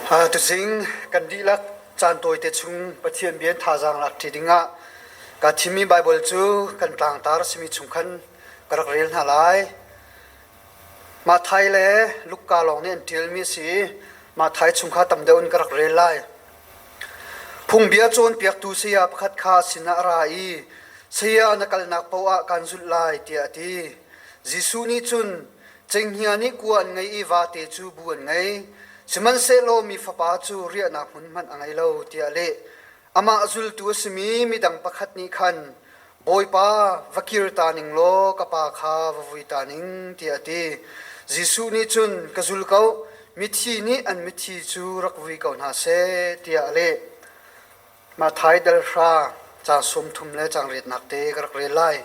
Tuzing kan dihlak caan tawite chung Pathian bia thazaang lak ṭi dingah kaa thimmi Baibal cu kan tlangtar a simi chung khan ka rak rel hna lai. Matthai le Luka lawng nih an ṭialmi a si i Matthai chung kha tam deuh in ka rak rel lai. Phungbia cawnpiaktu saya pakhat kha a sinah a ra i, “Saya, na kalnak paoh ah kaan zulh lai,” tiah a ti. Jesuh nih cun, “Cenghngia nih kua an ngei i vate cu bu an ngei, sihmanhsehlaw mi Fapa cu riahnak hmun hmanh a ngei lo,” tiah a leh. Amah zultu a simi midang pakhat nih khan, Bawipa, va kir ta ning law ka pa kha va vui ta ning, tiah a ti. Jesuh nih cun, Ka zul ko, mithi nih an mithi cu rak vui ko hna seh, tiah a leh. Matthai dal hra caang 30 le caang riatnak te ka rak rel lai.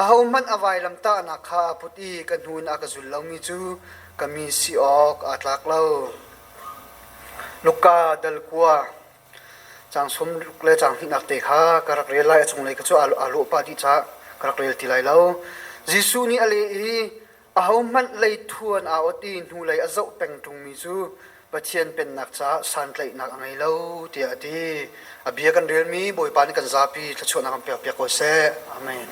Ahohmanh a vailam tahnak kha aa put i ka hnu in a ka zul lomi cu ka mi si awk aa tlak lo. Luka dal kua Caang sawmruk le caang hnihnak te kha ka rak rel lai. A cunglei ka cu aa lawh pah dih caah ka rak rel ti lai lo. Jesuh nih a leh i, Ahohmanh leithuan aa ot i hnulei a zoh peng ṭungmi cu Pathian Pennak caah santlaihnak a ngei lo, tiah a ti. A bia kan relmi Bawipa nih kan zapi thluachuahnak kan pekpiak ko seh. Amen.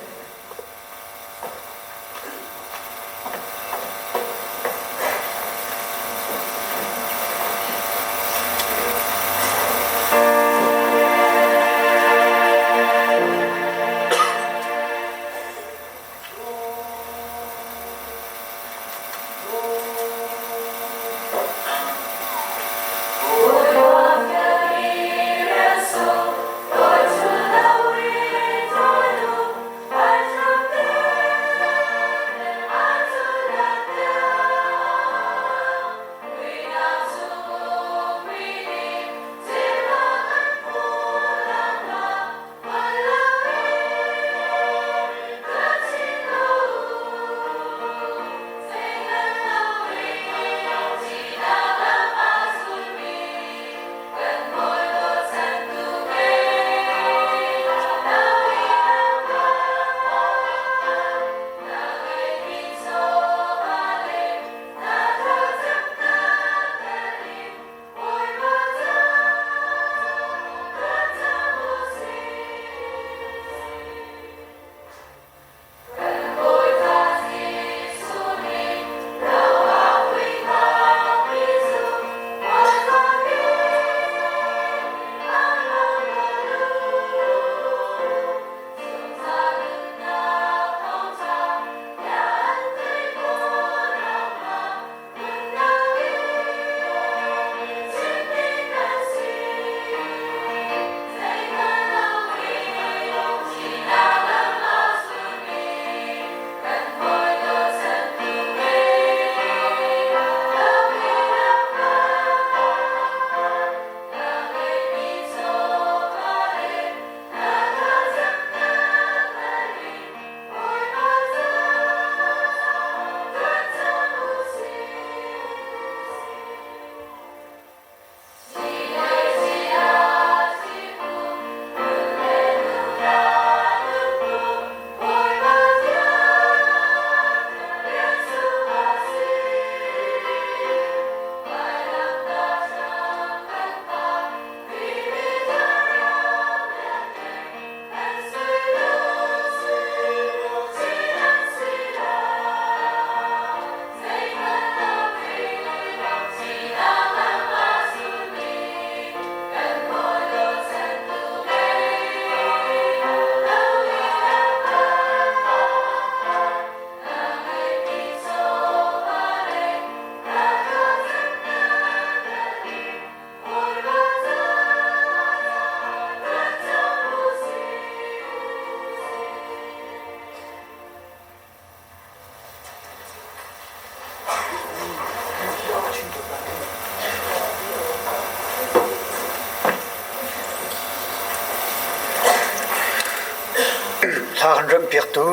Hla kan remhpiaktu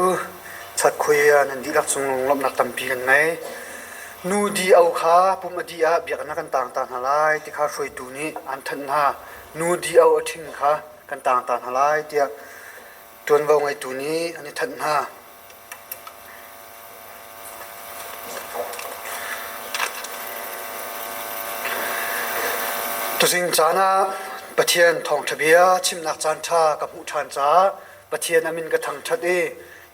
Chatkhoi ah nan dihlak cung lawmhnak tampi kan ngei. Nu di au kha pum a dih ah biakinn ah kan tang ta hna lai ti kha hruaitu nih an thanh hna. Nu di au a ṭhing kha kan tang ta hna lai tiah ṭuanvo ngeitu nih an i thanh hna. Tuzing caan ah Pathian thawngṭha bia chimnak caanṭha ka hmuh ṭhan caah Pathian a min ka thangṭhat i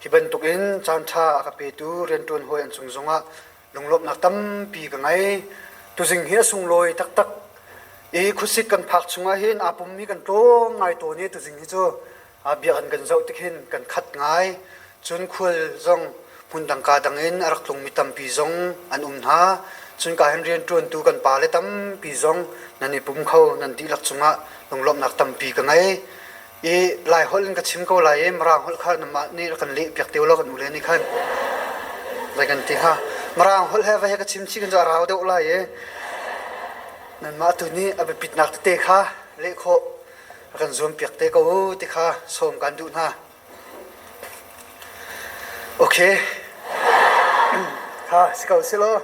hi bantukin caanṭha a ka petu rianṭuan hawi an cung zongah lunglawmhnak tampi ka ngei. Tuzing hi a sunglawi taktak i khuasik kan phak chungah hin aa pummi kan tlawm ngai tawn i tuzing hi cu biakinn kan zoh tik hin kan khat ngai. Cun khual zong hmundang kaa dang in a rak tlungmi tampi zong an um hna. Cun ka hin rianṭuantu kan pale tampi zong nan i pum kho, nan dihlak cungah lunglawmhnak tampi ka ngei. I Lai holh in ka chim ko lai i Mirang holh kha nanmah nih rak kan leh piak te ulaw kan ule nih khan zei kan ti hnga. Mirang holh he va he ka chim chih kan cu a rau deuh lai i nanmah tu nih a biapitnak tete kha leh khawh a kan zuampiak te ko u ti kha sawm kan duh hna. Okay. Ha, si ko si law.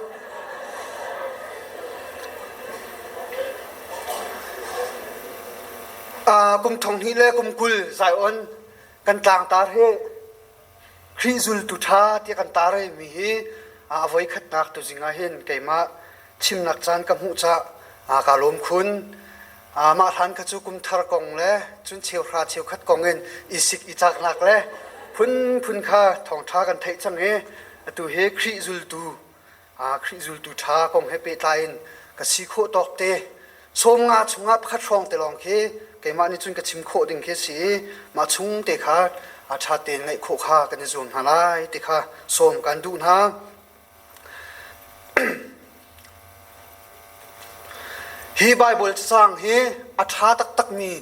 Uh, kum thong hnih le kum 20 Zion kan tlangtar hi Khrih zultu ṭha tiah kan tar mi hi a voikhatnak tuzing ah hin keimah chimnak caan ka hmuh caah kaa lawm khun. Mah hlan kha cu kum thar kong le cun cheuhra cheukhat kong in i sik i caknak le phunphun kha thawngṭha kan theih cang i atu hi Khrih zultu Khrih zultu ṭha kong he pehtlai in ka si khawh tawk te 50 chungah pakhat hrawng te lawng khi keimah nih cun ka chim khawh ding khi si i mah chung te kha ṭha tein ngaih khawh kha kan i zuam hna lai ti kha sawm kan duh hna. Hi Baibal cacang hi a ṭha taktakmi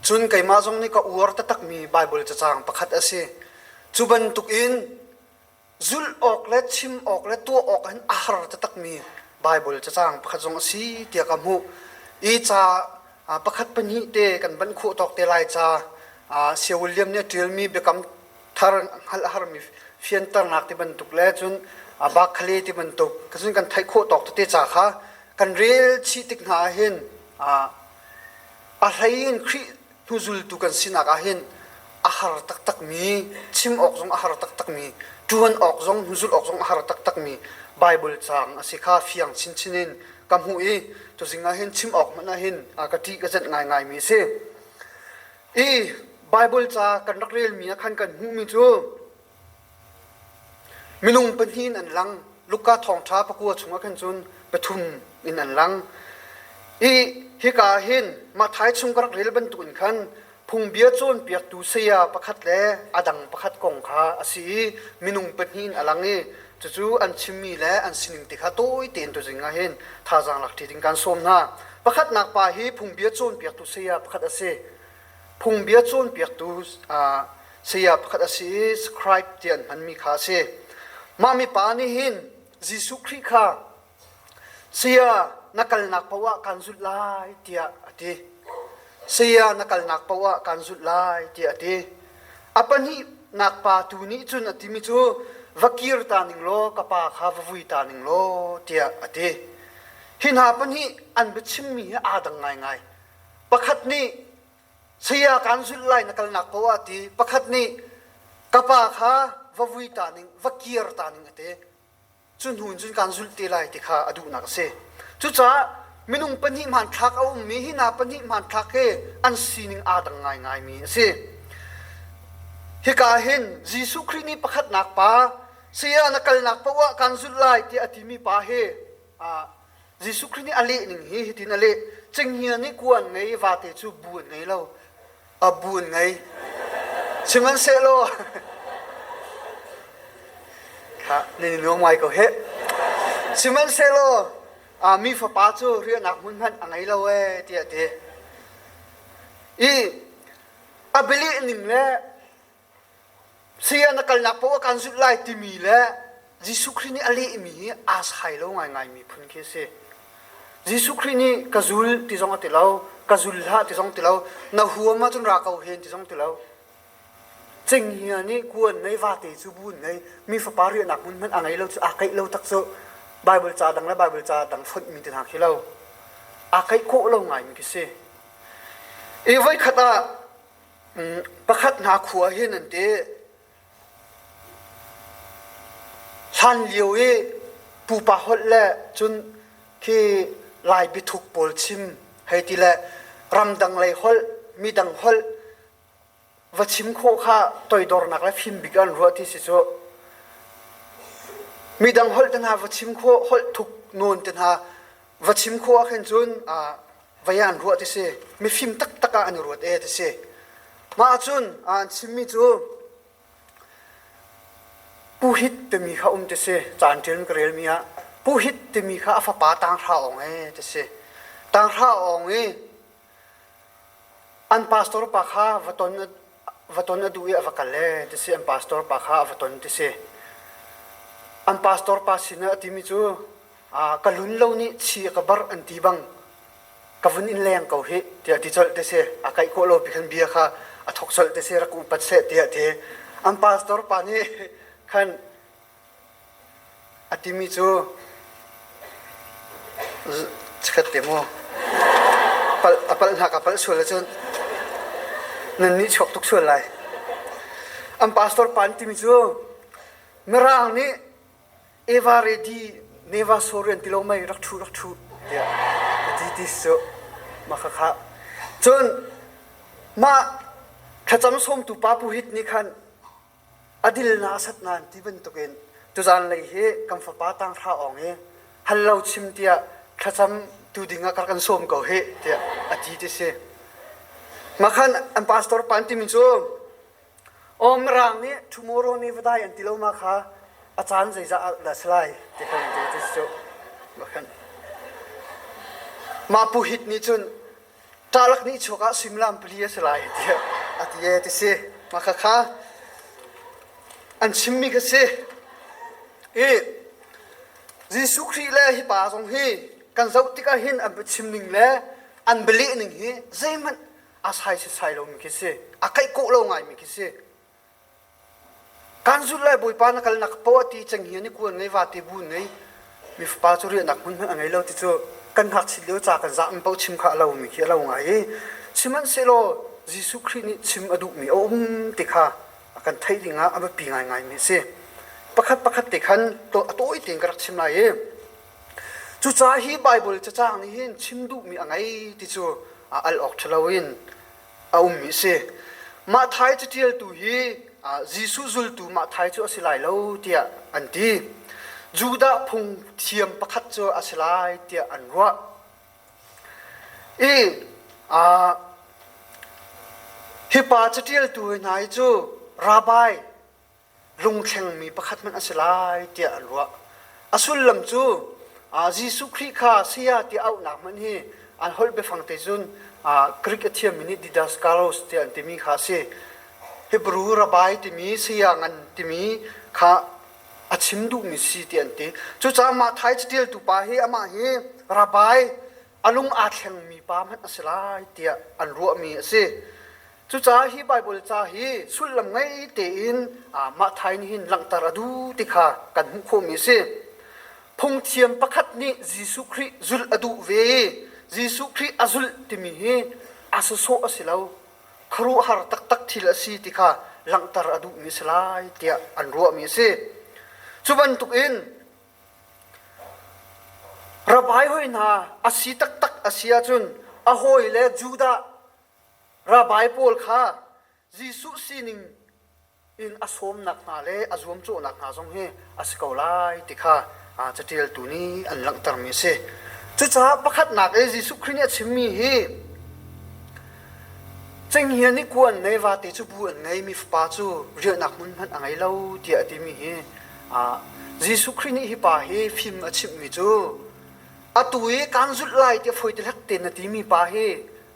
cun keimah zong nih ka uar taktakmi Baibal cacang pakhat a si. Cu bantukin zulh awk le chim awk le tuah awk hin a har taktakmi Baibal cacang pakhat zong a si tiah ka hmuh. I ca pakhat pahnih te kan banh khawh tawk te lai ca Saya William nih a ṭialmi biakam thar hngalh a harmi fianternak ti bantuk le cun bakhale ti bantuk cun kan theih khawh tawk tete ca kha kan rel chih tik hna ah hin a hlei in Khrih hnuzultu kan sinak ah hin a har taktakmi chim awk zong a har taktakmi ṭuan awk zong hnuzulh awk zong a har taktakmi Baibal caang a si kha fiang chinchin in ka hmuh i tuzing ah hin chim awk hmanh ah hin ka ṭih ka zenh ngaingaimi a si. I Baibal ca kan rak relmi ah khan kan hmuhmi cu Minung pahnih in an lang. Luka thawngṭha pakua chungah khan cun pathum in an lang. I hika ah hin Matthai chung ka rak rel bantukin khan phungbia cawnpiaktu saya pakhat le a dang pakhat kong kha a si i minung pahnih in a lang i cucu an chimmi le an sining ti kha tawi tein tuzing ah hin thazaang lak ṭi ding kan sawm hna. Pakhatnak pa hi phungbia cawnpiaktu saya pakhat a si. Phungbia cawnpiaktu saya pakhat a si i scribe ti an hmanmi kha a si. Mah mipa nih hin Jesuh Khrih kha saya na kalnak paoh ah kaan zulh lai tiah a ti. Saya na kalnak paoh ah kaan zulh lai tiah a ti. A pahnihnak pa tu nih cun a timi cu va kir ta ning law ka pa kha va vui ta ning law tiah a ti. Hi hna pahnih an biachimmi hi aa dang ngaingai. Pakhat nih saya kaan zulh lai na kalnak paoh ah ti pakhat nih ka pa kha va vui ta ning va kir ta ning a ti cu hnu in cun kaan zulh te lai ti kha a duhnak a si cucaah minung pahnih hmanthlak a ummi hi hna pahnih hmanthlak hi an sining aa dang ngaingaimi a si hika hin Jesuh Khrih nih pakhatnak pa saya na kalnak paoh ah kaan zulh lai tiah a timi pa hi Jesuh Khrih nih a leh ning hi hitin a leh. Cenghngia nih kua an ngei, vate cu bu an ngei lo. A bu an ngei. Sihmanhsehlaw kha nan i nuam ngai ko heh. Sihmanhsehlaw mi fapa cu riahnak hmun hmanh a ngei lo ee tiah a ti. I a bialeh ning le Saya na kalnak paoh ah kaan zulh lai timi le Jesuh Khrih nih a lehmi hi aa sai lo ngaingaimi phun khi a si. Jesuh Khrih nih ka zul ti zong a ti lo, ka zul hlah ti zong ti lo, na huam ahcun ra ko hen ti zong ti lo. Cenghngia nih kuan ngei, vate cu bu ngei, mi fapa riahnak hmun hmanh a ngei lo cu aa keih lo tak cu Bible ca dang le Bible ca dang fonhmi ti hna khi lo. Aa keih khawh lo ngaimi khi si. I voikhat ah Pakhat hna khua hin an ti. Hlan lio i pupa holh le cun khi Lai biathuk pawl chim. Hei ti le ramdang lei holh, midang holh va chim khawh kha toidornak le fim bik an ruah ti si cu. Midang holh te hna va chim khawh, holh thuk nawn te hna va chim khawh ah khin cun vai ah an ruah ti si. Mifim taktak ah an i ruat e ti si. Mah ahcun an chimmi cu Pu Hit timi kha um ti si. Caan ṭil ka relmi ah Pu Hit timi kha a fapa tanghra awng e ti si. Tanghra awng i an pastor pa kha va ton va ton a duh i a va kal e ti si. An pastor pa kha a va ton ti si. An pastor pa sinah a timi cu ka lun lo nih chi a ka barh an ti bang ka vun in leng ko hih tiah ti colh te si a kaih khawh lo pi khan bia kha a thok colh te si rak upat seh tiah ti an pastor pa nih khan a timi cu chikhat te mu palh a palh hna ka palh sual ahcun nan nih chuak tuk sual lai an pastor pa an timi cu mirang nih Eva ready Neva sorry an ti lo mei rak ṭhu rak ṭhu tiah a ti ti cu mah khakha cun mah thlacam sawmtu pa Pu Hit nih khan a dil na a sat nain ti bantukin tuzan lei hi kan fapa tang hra ong i hal lo chim tiah thlacam tu ding ah ka rak kan sawm ko hi tiah a ti ti si mah khan an pastor pa an timi cu Aw Mirang nih tomorrow ni va dai an ti lo ma kha a caan zeizah ah dah si lai ti khan ti ti cu khan mah pu hit nih cun ṭalak nih chuak ah suimilam pali a si lai tiah a ti e ti si mah kha kha an chimmi kha si i Jesuh Khrih le hi pa zong hi kan zoh tikah hin an chim ning le an bialeh ning hi zeihmanh a sai setsai lomi khi si a kaih kawh lo ngaimi khi si kan zulh lai bawipa na kalnak poah ti ceng hi ni kuan ngei vate bu ngei mi fapa cu riahnak hmun hmanh a ngei lo ti cu kan ngakchit lio ca kan zah mi paoh chim kha a lomi khi a lo ngai i sihmanhsehlaw Jesuh Khrih nih chim a duhmi a um ti kha a kan theih ding ah a biapi ngaingaimi a si pakhat pakhat te khan a tawi tein ka rak chim lai i Cucaah hi Baibal cacang nih hin chim duhmi a ngei ti cu al awk ṭha loin a ummi a si. Matthai caṭialtu hi Jesuh zultu Matthai cu a si lai lo tiah an ti. Judah phung thiam pakhat cu a si lai tiah an ruah. I hi pa caṭialtu hna hi cu rabbi lungthlengmi pakhat hmanh a si lai tiah an ruah. A sullam cu Jesuh Khrih kha saya tiah auhnak hmanh hi an holh biafang te cun Greek a thiammi nih didaskalos tiah an timi kha a si. Hebrew rabbi timi saya ngan timi kha a chim duhmi si ti an ti. Cucaah Matthai catialtu pa hi amah hi rabbi a lung aa thlengmi pa hmanh a si lai tiah an ruahmi a si. Cucaah hi Baibal ca hi sullam ngei tein Matthai nih hin langhter a duh ti kha kan hmuh khawhmi a si. Phungthiam pakhat nih Jesuh Khrih zulh a duh ve i Jesuh Khrih a zulh timi hi a sawsawh a si lo. Khuaruahhar taktak thil a si ti kha langhter a duhmi a si lai tiah an ruahmi a si. Cu bantukin Rabbi hoi hna a si taktak a si ahcun a hawile Judah Rabbi pawl kha Jesuh sining in a sawmnak hna le a zuamcawhnak hna zong hi a si ko lai ti kha caṭialtu nih an langhtermi a si. Cucaah pakhatnak i Jesuh Khrih nih a chimmi hi cenghngia nih kua an ngei, vate cu bu an ngei, mi fapa cu riahnak hmun hmanh a ngei lo tiah a timi hi Jesuh Khrih nih hi pa hi fim a chimhmi cu atu i kaan zulh lai tiah fawi te hlek tein na timi pa hi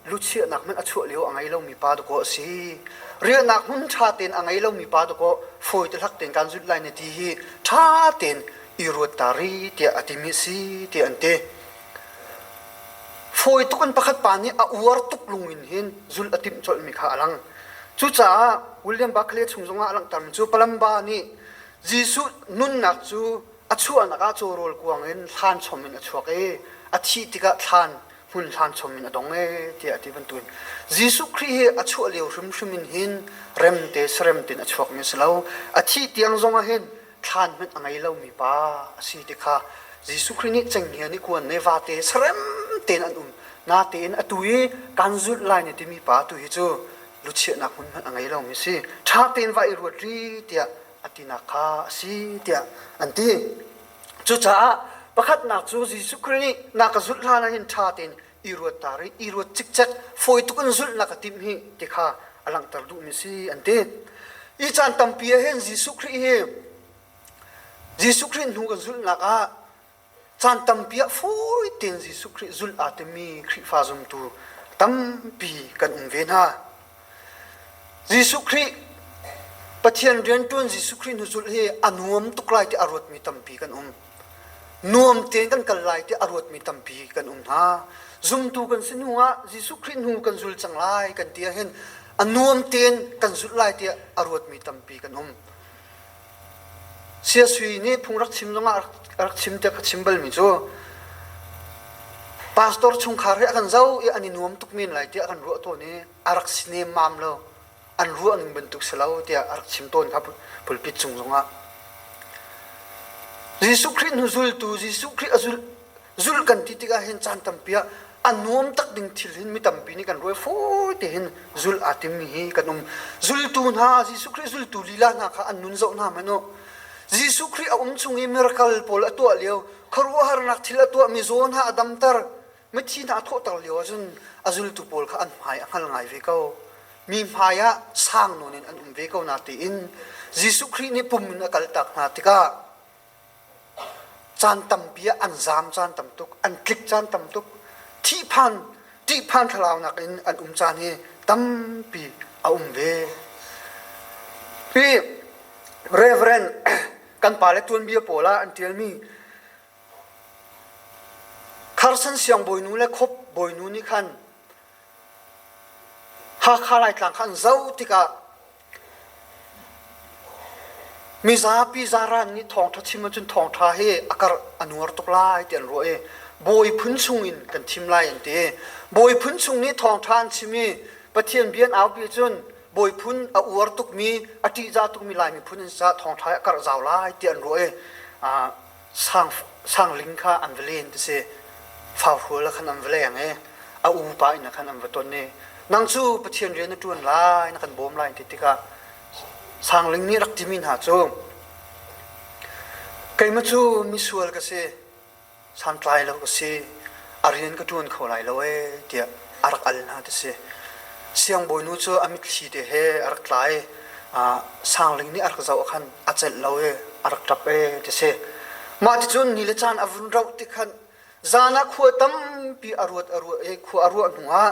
luchiahnak hmanh a chuah lio a ngei lomi pa dakaw a si. Riahnak hmun ṭha tein a ngei lomi pa dakaw fawi te hlak tein kan zulh lai na ti hi ṭha tein i ruat ta ri tiah a timi a si tiah an ti. Fawi tuk in pakhat pa nih a uar tuk lung in hin zulh a timh colhmi kha a lang. Cucaah William Barclay chung zongah a langhtermi cu Palamba nih Jesuh nunnak cu a chuahnak ah cawrawl kuang in thlan chom in a chuak i a thih tikah thlan hmun hlan chom in a dong e tiah a ti bantukin Jesuh Khrih hi a chuah lio hrimhrim in hin remte sarem tein a chuakmi a si lo a thih tiang zong ah hin thlan hmanh a ngei lomi pa a si ti kha Jesuh Khrih nih cenghngia nih kuan ne vate sarem tein an um. Natein atu i kan zulh lai na timi pa tu hi cu luchiahnak hmun hmanh a ngei lomi si. Ṭha tein va i ruat rih tiah a tinak kha a si tiah an ti. Cucaah pakhatnak cu Jesuh Khrih nih na ka zulh hlan ah hin ṭha tein i ruat ta rih, i ruat cikcek, fawi tuk in zulh na ka timh hi ti kha a langhter duhmi si an ti. Hi caan tampi ah hin Jesuh Khrih hi Jesuh Khrih hnu kan zulhnak ah caan tampi ah fawi tein Jesuh Khrih zulh aa timi Khrihfa zumtu tampi kan um ve hna. Jesuh Khrih Pathian rianṭuan Jesuh Khrih hnu zulh hi a nuam tuk lai ti a ruatmi tampi kan um. Nuam tein kan kal lai ti a ruatmi tampi kan um hna. Zumtu kan si hnu ah Jesuh Khrih hnu kan zul cang lai kan ti ahhin a nuam tein kan zulh lai tiah a ruatmi tampi kan um. Siasui nih phung rak chim zongah a rak chim tiah ka chim balmi cu pastor chungkhar hi a kan zoh i an i nuam tuk men lai tiah a kan ruah tawn i a rak si nemmam lo an ruah ning bantuk si lo tiah a rak chim tawn kha pulpit cung zongah. Jesuh Khrih hnu zultu Jesuh Khrih a zul Zulh kan ti tikah hin caan tampi ah a nuam tak ding thil hin mi tampi nih kan ruai fawi te hin zulh aa timmi hi kan um. Zultu hna Jesuh Khrih zultu lila hna kha an nun zoh hna hmanh u. Jesuh Khrih a um chung i miracle pawl a tuah lio, khuaruahharnak thil a tuah, mizaw hna a damter, mithi hna a thawhter lio ahcun a zultu pawl kha an hmai a hngal ngai ve ko. Mi hmai ah sang nawn in an um ve ko na tiin Jesuh Khrih nih pum in a kaltak hna tikah Caan tampi ah an zaam caan tam tuk, an tlik caan tam tuk, thihphan, ṭihphan thlalaunak in an um caan hi tampi a um ve. Hi Reverend kan pale tuanbia pawl ah an ṭialmi Carson siangbawinu le Khop bawinu nih khan Hakha Laitlang kha an zoh tikah Mizapi zaran nih thawngṭha chim ahcun thawngṭha hi a karh a nuar tuk lai ti an ruah i bawi phun chungin kan thim lai an ti. Bawi phun chung nih thawngṭha an chim i Pathian bia an aupi ahcun bawi phun a uar tukmi, a ṭihzah tukmi Lai miphun an si caah thawngṭha hi a karh zau lai ti an ruah i sang sangling kha an va len ti si fauhrual ah khan an va leng i a upa inn ah khan an va ton i nang cu Pathian rian na ṭuan lai na kan bawm lai ti tikah sangling nih rak timi hna cu keimah cu misual ka si santlai lo ka si a rian ka ṭuan kho lai lo ee tiah a rak al hna ti si siangbawinu cu a mitthli te he a rak tla i sangling nih a rak zoh khan a celh lo i a rak ṭap ee ti si. Mah ticun ni le caan a vun rauh ti khan zan ah khua tampi a ruat a ruah i khua a ruah hnu ah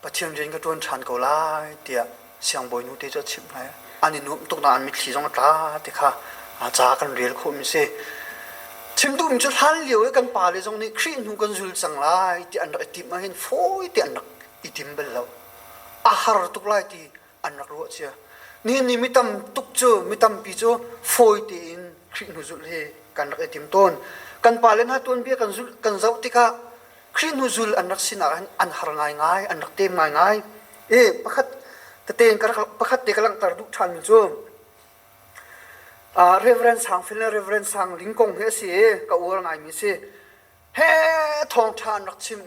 Pathian rian ka ṭuan ṭhan ko lai tiah siangbawinu te cu a chimh hna i an i nuamh tuk nain mitthli zong a tla ti kha ca kan rel khawhmi si. Chim duhmi cu hlan lio i kan pale zong nih Khrih hnu kan zul cang lai ti an rak i timh ahhin fawi te an rak i tim bal lo. A har tuk lai ti an rak ruah cia. Nihin ni mi tam tuk cu mi tampi cu fawi tein Khrih hnu zulh hi kan rak i tim tawn. Kan pale hna tuanbia kan zulh kan zoh tikah Khrih hnu zul an rak sinak hin an har ngaingai, an rak tem ngaingai. I pakhat tete in ka rak pakhat te ka langhter duh ṭhanmi cu uh, Reverend Sang Fel le Reverend Sang Ling kong hi a si i ka uar ngaimi si. He thawngṭha an rak chim.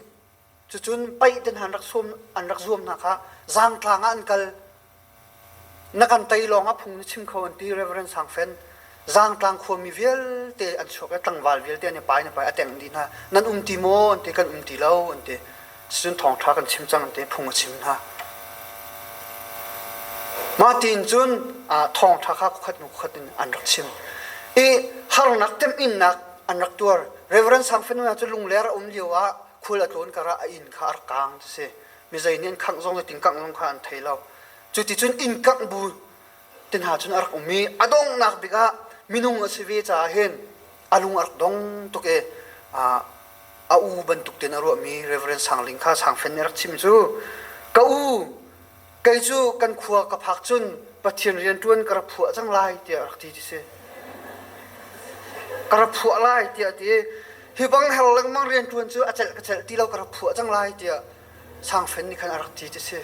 Cucun paih te hna an rak sawm an rak zuam hna kha zaangtlang ah an kal. Na kan tei lawng ah phung na chim kho an ti Reverend Sang Fen. Zaangtlang khuami vialte an chuak i tlangval vialte an i pai na pai a teng dih hna. Nan um ti maw an ti kan um ti lo an ti. Cucun thawngṭha kan chim cang an ti phung a chim hna. Mah tiin cun thawngṭha kha khuakhat hnu khuakhat in an rak chim. I harnak temhinnak an rak tuar. Reverend Sang Fen cu lungler a um lio ah khual a tlawn karah a inn kha a rak kaang ti si. Mizei nih an khangh zong le tingkangh zong kha an thei lo. Cuticun inn kangh bu te hna cun a rak um i a donghnak bik ah minung a si ve caah hin a lung a rak dong tuk i a u bantuk tein a ruahmi Reverend Sangling kha Sangfen nih a rak chim cu ka u kei cu kan khua ka phak cun Pathian rian ṭuan ka rak phuah cang lai tiah a rak ti ti si. Ka rak phuah lai tiah a ti. Hi bang her lengmang rian ṭuan cu a celh ka celh ti lo ka rak phuah cang lai tiah Sangfen nih khan a rak ti ti si.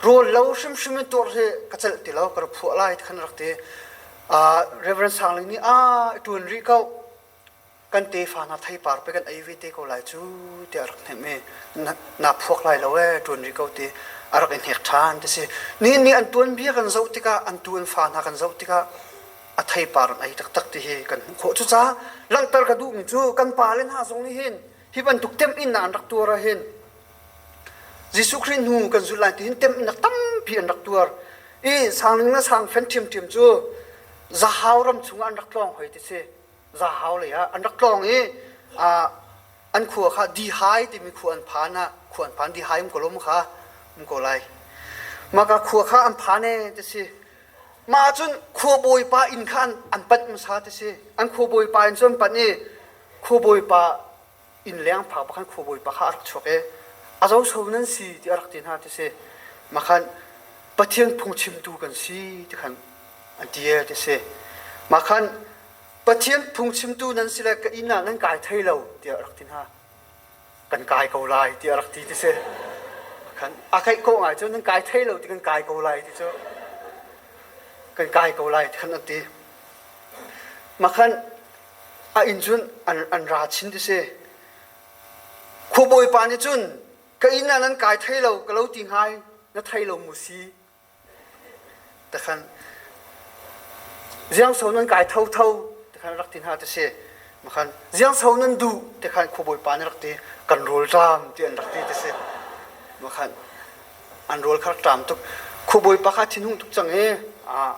Rawl lo hrimhrim in tuar hi ka celh ti lo ka rak phuah lai ti khan a rak ti. Uh, Reverend Sangling nih a ṭuan rih ko. Kan tefa hna theipar pe kan ei ve te ko lai cu tiah a rak hnemh i na phuak lai lo ee ṭuan rih ko ti a rak i hnek ṭhan ti si. Nihin ni an tuanbia kan zoh tikah an tu an fa hna kan zoh tikah a theipar an ei taktak ti hi kan hmuh khawh. Cucaah langhter ka duhmi cu kan pale hna zong nih hin hi bantuk temhinnak an rak tuar ahhin Jesuh Khrih hnu kan zulh lai ti hin temhinnak tampi an rak tuar. I sangling le sangfen ṭhiamṭhiam cu Zahau ram chungah an rak tlawng hoi ti si. Zahau lei ah an rak tlawng i an khua kha Dihai timi khua an phan ah khua an phan Dihai um ko lo mu kha um ko lai. Maka khua kha an phan e ti si. Mah ahcun khuabawipa inn kha an panh hmasa ti si. An khuabawipa inn cu an panh i khuabawipa inn leng phak bakhan khuabawipa kha a rak chuak i a zoso nan si ti a rak ti hna ti si. Mah khan Pathian phungchimtu kan si ti khan an ti e ti si. Mah khan Pathian phungchimtu nan si le ka inn ah nan kai thai lo tiah a rak ti hna. Kan kai ko lai tiah a rak ti ti si. Khan a kaih ko ngai cu nan kai thai lo ti kan kai ko lai ti cu kan kai ko lai ti khan an ti. Mah khan a inn cun an, an ra chin ti si. Khuabawipa nih cun ka inn ah nan kai thai lo ka lo ti hngai na thai lo mu si Takhan ziangso nan kai thotho tikhan rak ti hna ti si. Makhan ziangso nan duh tikhan khuabawipa nih rak ti kan rawl ṭam ti an rak ti ti si. Makhan an rawl kha rak ṭam tuk. Khuabawipa kha thinhung tuk cang i ah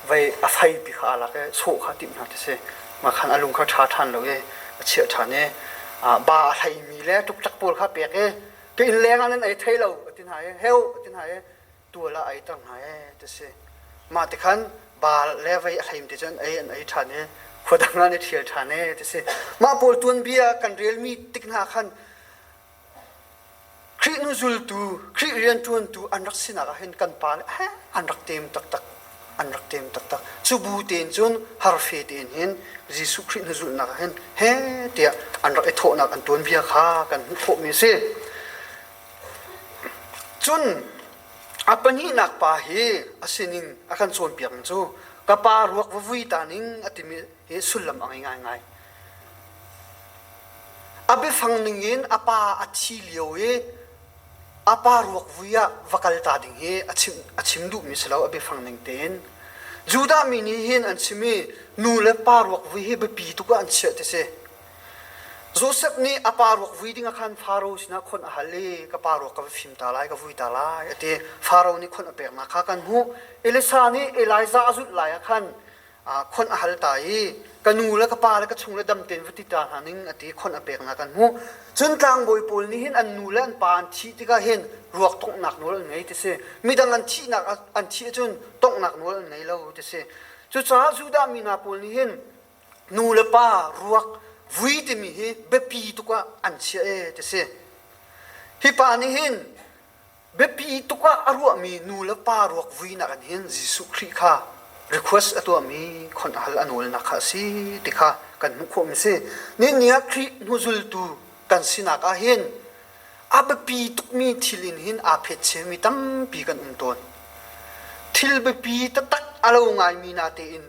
vei a feipi kha aa lak i sawh kha timh hna ti si. Makhan a lung kha ṭha ṭhan lo i a chiah ṭhan i ba a hleimi le ṭukṭak pawl kha pek i Ka inn leng ah nan ei thei lo a ti hna i heu a ti hna i tual ah ei ter hna e ti si. Mah ti khan ba le vei a hleim ti cun ei an ei ṭhan i khua dang ah an i ṭhial ṭhan e ti si. Mah pawl tuanbia kan relmi tik hna khan Khrih nu zultu, Khrih rianṭuantu an rak sinak ah hin kan pa le an rak tem taktak. An rak tem taktak. Cu bu tein cun harfe tein hin Jesuh Khrih hnu zulhnak ah hin he tiah an rak i thawhnak an tuanbia kha kan hmuh khawhmi a si. Cun a pahnihnak pa hi a sining a kan cawnpiak ning cu ka pa ruak va vui ta ning a timi hi sullam a ngei ngaingai. A biafang ning in a pa a thi lio i A pa ruak vui ah va kal ta ding hi a chim, a chim duhmi si lo, a biafang ning tein. Judah mi nih hin an chim i nu le pa ruak vui hi biapi tuk ah an chiah ti si. Joseph nih a pa ruak vui ding ah khan Faro sinah khon a hal i ka pa ruak ka va fim ta lai, ka vui ta lai a ti. Faro nih khon a peknak kha kan hmuh. Elisa nih Elijah a zulh lai ah khan khon a hal ta i ka nu le ka pa le ka chung le dam tein va ti ta hna ning a ti khon a peknak kan hmuh. Cun tlangbawi pawl nih hin an nu le an pa an thih tikah hin ruak tonghnak nawl an ngei ti si. Midang an thihnak an thih ahcun tonghnak nawl an ngei lo ti si. Cucaah Judah mi hna pawl nih hin nu le pa ruak vui timi hi biapi tuk ah an chiah e ti si. Hi pa nih hin Biapi tuk ah a ruahmi nu le pa ruak vuinak in hin Jesuh Khrih kha request a tuahmi khon hal a nawlnak kha a si ti kha kan hmuh khawhmi a si. Nihin ah Khrih hnuzultu kan sinak ah hin a biapi tukmi thil in hin aa phetchemi tampi kan um tawn. Thil biapi taktak a lo ngaimi natein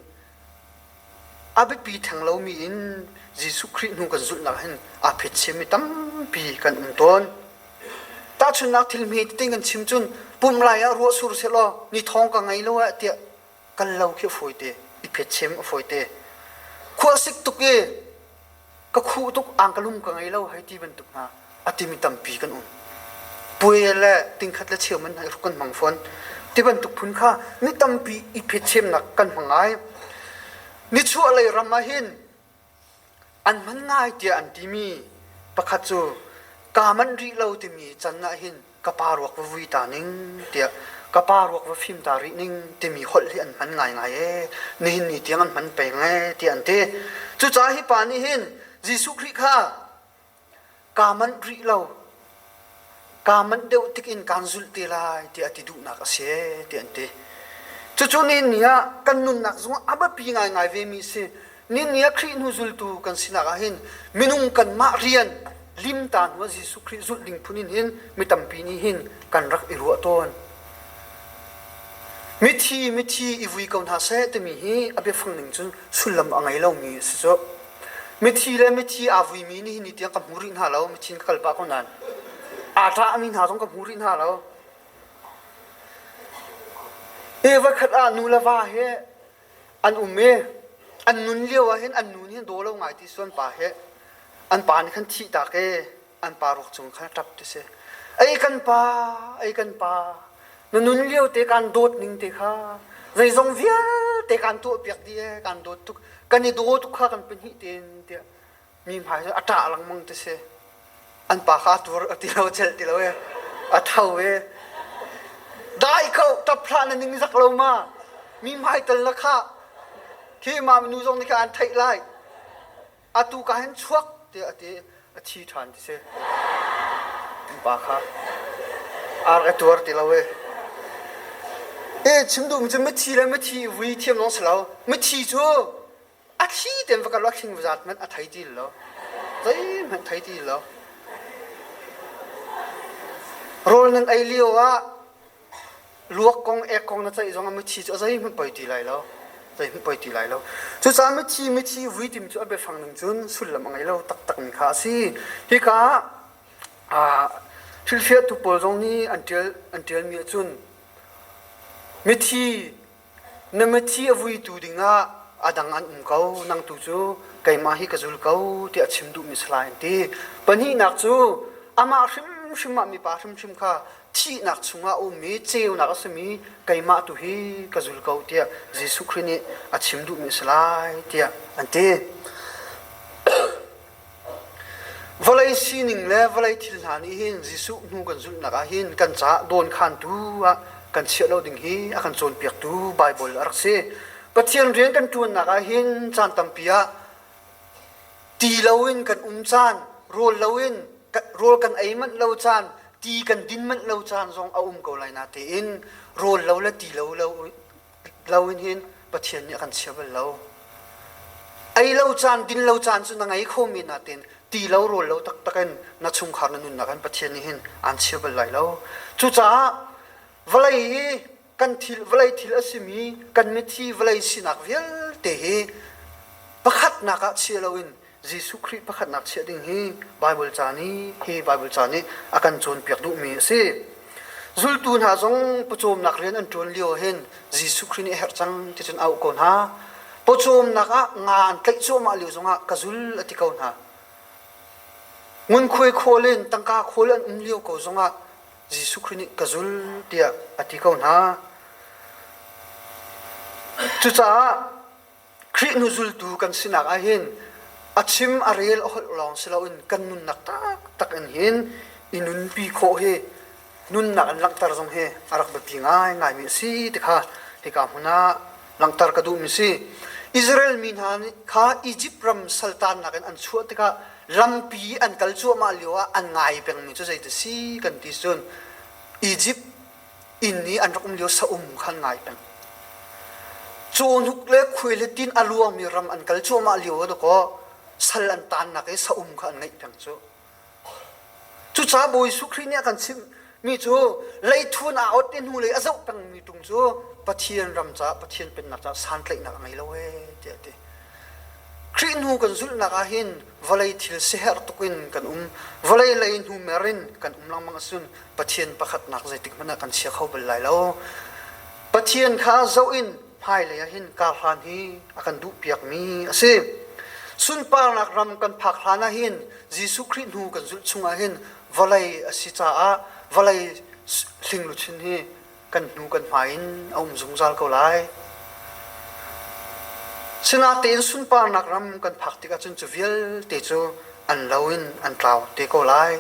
A biapi theng lomi in Jesuh Khrih hnu kan zulhnak hin aa phetchemi tampi kan um tawn. Tahchunhnak thil hme tete kan chim cun pum lai ah ruah sur sehlaw ni thawng ka ngei lo ah tiah kal lo khi a fawite, i phetchem a fawite. Khuasik tuk i ka khuh tuk angkalum ka ngei lo hei ti bantuk hna a timi tampi kan um. Puai le tingkhat le cheu man hna i kan hmang fawn. Ti bantuk phun kha mi tampi i phetchemnak kan hmang ngai. Nichuah lei ram ah hin an hman ngai tiah an timi pakhat cu kaa manh rih lo timi can ah hin ka pa ruak va vui ta ning tiah ka pa ruak va fim ta rih ning timi holh hi an hman ngaingai ee nihin ni tiang an hman peng ee tiah an ti cucaah hi pa nih hin Jesuh Khrih kha kaa manh rih lo kaa manh deuh tik in kaan zulh te lai tiah a ti duhnak a si ee tiah an ti cucu nihin ni ah kan nunnak zongah a biapi ngaingai ve mi a si Nihin ni ah Khrih hnu zultu kan sinak ah hin minung kanmah rian limta hnu ah Jesuh Khrih zulh ding phun in hin mi tampi nih hin kan rak i ruah tawn. Mithi mithi i vui ko hna seh timi hi a biafang ning cun sullam a ngei lomi a si cu. Mithi le mithi aa vuimi nihin ni tiang ka hmu rih hna lo. Mithi in ka kal pah ko nain aa ṭahmi hna zong ka hmu rih hna lo. E voikhat ah nu le va he an um i an nun lio ah hin an nu nih hin daw lo ngai ti su an pa he an pa nih khan thih tak i an pa ruak cung khan a ṭap ti si. Ei kan pa, ei kan pa, na nun lio te kaan dawt ning te kha zeizong vialte kaan tuahpiak dih ee, kaan dawt tuk, kan i daw tuk kha kan pahnih tein tiah mi hmai cu a ṭah lengmang ti si. An pa kha a tur a ti lo, celh ti lo ee, a tho ee. Dai ko, ṭap hlah na ning zak lo ma? Mi hmai tal na khah. Khi mah nu zong nih khan an theih lai. Atu ka hin chuak tiah a ti a thi ṭhan ti si. An pa kha ar a tuar ti lo e. E chim duhmi cu mithi le mithi vui thiam lawng si lo. Mithi cu a thli tein va kal a thling zat hmanh a thei ti lo. Zeihmanh thei ti lo. Rawl nan ei lio ah luak kong ek kong na ceih zong ah mithi cu a zeihmanh poi ti lai lo zeihmanh poi ti lai lo cucaah mithi mithi vui timi cu a biafang ning cun sullam a ngei lo taktakmi kha a si hika ah hrilhfiahtu pawl zong nih an ṭial an ṭialmi ahcun mithi Na mithi a vuitu dingah a dang an um ko, nang tu cu keimah hi ka zul ko tiah a chim duhmi si lai an ti. Pahnihnak cu amah hrimhrim ah mipa hrimhrim kha thihnak chungah a ummi ceunak a simi keimah tu hi ka zul ko tiah Jesuh Khrih nih a chim duhmi a si lai tiah an ti. Vawlei sining le vawlei thil hna nih hin Jesuh hnu kan zulhnak ah hin kan caah dawnkhantu ah kan chiah lo ding hi a kan cawnpiaktu Baibal a rak si. Pathian rian kan ṭuannak ah hin caan tampi ah ti loin kan um caan, rawl loin rawl kan ei manh lo caan, ti kan din manh lo caan zong a um ko lai natein rawl lo le ti lo lo lo in hin Pathian nih a kan chia bal lo. Ei lo caan, din lo caan cu na ngei kho mi natin ti lo rawl lo taktak in na chungkhar na nunnak in Pathian nih hin aan chia bal lai lo. Cucaah vawlei hi kan thil vawlei thil a simi kan mithi vawlei sinak vialte hi pakhatnak ah chia loin Jesuh Khrih pakhatnak chiah ding hi Baibal ca nih hi Baibal ca nih a kan cawnpiak duhmi a si. Zultu hna zong pawcawmnak rian an ṭuan lio hin Jesuh Khrih nih a herh cang ti cun a auh ko hna. Pawcawmnak ah nga an tlaih cuahmah lio zongah ka zul a ti ko hna. Ngunkhuai khawl in tangka khawl an um lio ko zongah Jesuh Khrih nih ka zul tiah a ti ko hna. Cucaah Khrih hnu zultu kan sinak ah hin a chim a rel a holh lawng si loin kan nunnak taktak in hin i nunpi khawh hi nunnak in langhter zong hi a rak biapi ngaingaimi a si ti kha hika hmun ah langhter ka duhmi si. Israel mi hna nih kha Izipt ram saltannak in an chuah tikah lampi an kal cuahmah lio ah an ngai pengmi cu zeidah si kan ti cun Izipt inn i an rak um lio saum kha an ngai peng. Cawhnuk le khuai le tin a luangmi ram an kal cuahmah lio ah dakaw sal an tannak i saum kha an ngeih peng cu. Cucaah Bawi Jesuh Khrih nih a kan chimhmi cu leithun aa ot i hnulei a zoh pengmi tung cu Pathian ram caah Pathian pennak caah santlaihnak a ngei lo ee tiah a ti. Khrih hnu kan zulhnak ah hin vawlei thil siaherh tuk in kan um. Vawlei lei hnu mer in kan um lengmang ahcun Pathian pakhatnak zeitik hmanh ah kan chia kho bal lai lo. Pathian kha zoh in hmailei ah hin karhlan hi a kan duhpiakmi a si. Sunparnak ram kan phak hlan ah hin Jesuh Khrih hnu kan zulh chung ah hin vawlei a si caah vawlei hlingluchin hi kan hnu kan hmai in a um zungzal ko lai. Sinatein sunparnak ram kan phak tikah cun cu vialte cu an lo in an tlau te ko lai.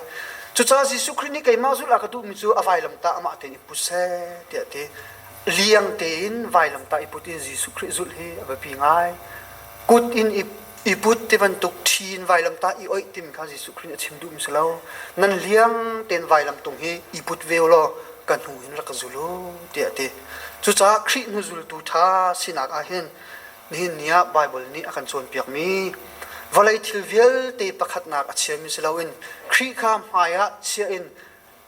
Cucaah Jesuh Khrih nih keimah zulh a ka duhmi cu a vailamtah amah tein i put seh tiah a ti. Liang tein vailamtah i put in Jesuh Khrih zulh hi a biapi ngai. Kut in i i put ti bantuk ṭhi in vailamtah i oih timi kha Jesuh Khrih nih a chim duhmi si lo. Nan liang tein vailamtung hi i put ve u law ka hnu in rak ka zul u tiah a ti. Cucaah Khrih hnu zultu ṭha sinak ah hin nihin ni ah Baibal nih a kan cawnpiakmi vawlei thil vialte pakhatnak a chiami si loin Khrih kha hmai ah chia in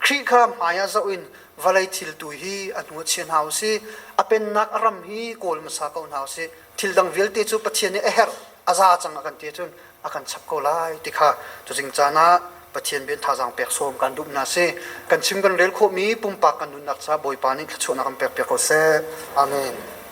Khrih kha hmai ah zoh in vawlei thil tu hi a hnu ah chia hna u sih. A pennak a ram hi kawl hmasa ko hna u sih. Thil dang vialte cu Pathian nih a herh, a za cang a kan ti ahcun. a kan chap ko lai ti kha tuzing caan ah Pathian bia thazaang pek sawm kan duh hna si. Kan chim kan rel khawhmi pumpak kan nunnak caah Bawipa nih thluachuahnak kan pek piak ko seh. Amen.